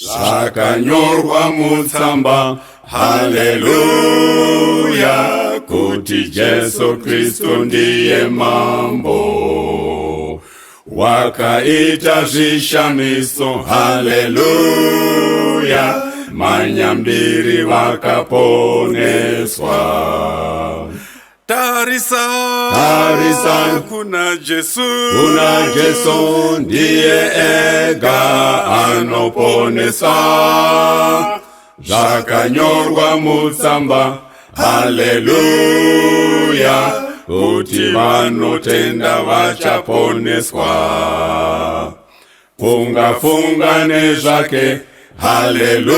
Zvakanyorwa mutsamba, haleluya, kuti Jesu Kristu ndiye Mambo. Wakaita zvishamiso, haleluya, manyambiri vakaponeswa. Tarisa, Tarisa kuna Jesu, kuna Jesu ndiye ega anoponesa. Zvakanyorwa mutsamba, haleluya, kuti vanotenda vachaponeswa. Funga funga nezvake, haleluya,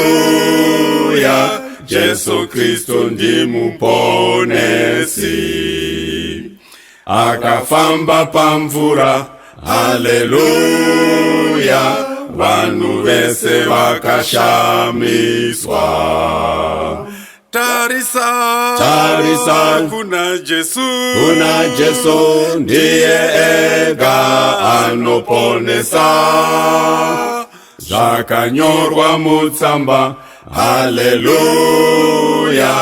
Jesu Kristu ndimuponesi. Akafamba pamvura, haleluya, vanhu vese vakashamiswa. Tarisa, Tarisa kuna Jesu, kuna Jesu ndiye ega anoponesa. Zvakanyorwa mutsamba, haleluya,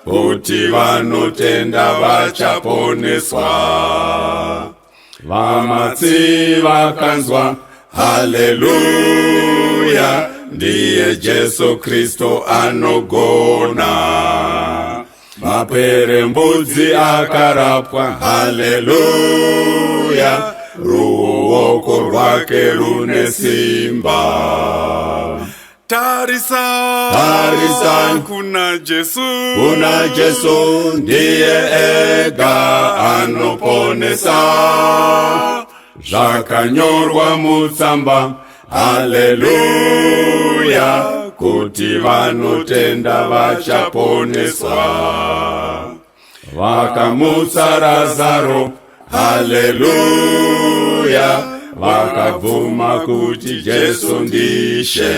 kuti vanotenda vachaponeswa. Vamatsi vakanzwa, haleluya, ndiye Jesu Kristu anogona. Maperembudzi akarapwa, haleluya, ruoko rwake rune simba. Tarisa, Tarisa kuna Jesu, kuna Jesu ndiye ega anoponesa. Zvakanyorwa mutsamba, haleluya, kuti vanotenda vachaponeswa. Vakamutsa Razaro, haleluya, vakabvuma kuti Jesu ndishe.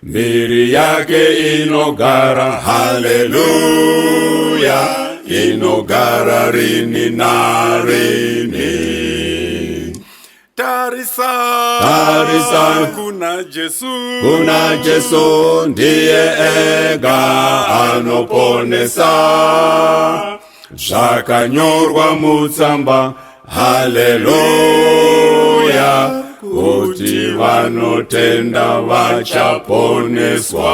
Mbiri yake inogara, haleluya, inogara rini narini. Tarisa, Tarisa kuna Jesu, kuna Jesu ndiye ega anoponesa. Zvakanyorwa mutsamba, haleluya, kuti vanotenda vachaponeswa.